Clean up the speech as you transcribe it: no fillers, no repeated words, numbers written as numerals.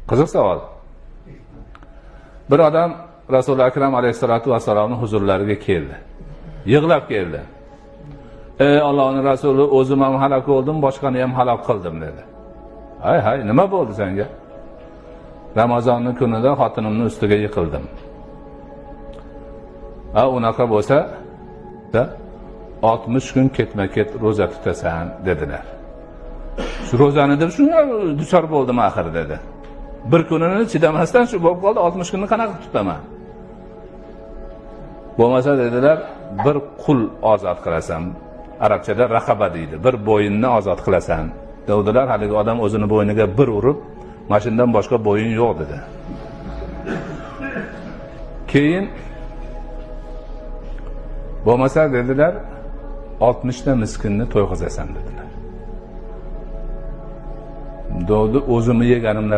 Qiziq savol. Bir odam Rasuli Akram alayhissalatu vassalomning huzurlariga keldi. Yig'lab keldi. Ey Allohning rasuli, o'zim ham halok bo'ldim, boshqani ham halok qildim dedi. Hay hay, nima bo'ldi senga? Ramazonning kunida xotinimning ustiga yiqildim. Ha, unaqa bo'lsa, 60 kun ketma-ket ro'za tutasan dedilar. Shu ro'zani deb shunga duchor bo'ldim axir dedi. Bir kunini chidamasdan shu bo'lib qoldi, 60 kunni qanaqa tutaman? Bo'lmasa dedilar, bir qul ozod qilasan. Arabchada raqaba deydi. Bir bo'yinni ozod qilasan. Dedilar, haligi odam o'zini bo'yniga bir urib, mashindan boshqa bo'yin yo'q dedi. Keyin bo'lmasa dedilar, 60 ta miskinni to'yg'izasan dedilar. Dovdi o'zimni yeganimdan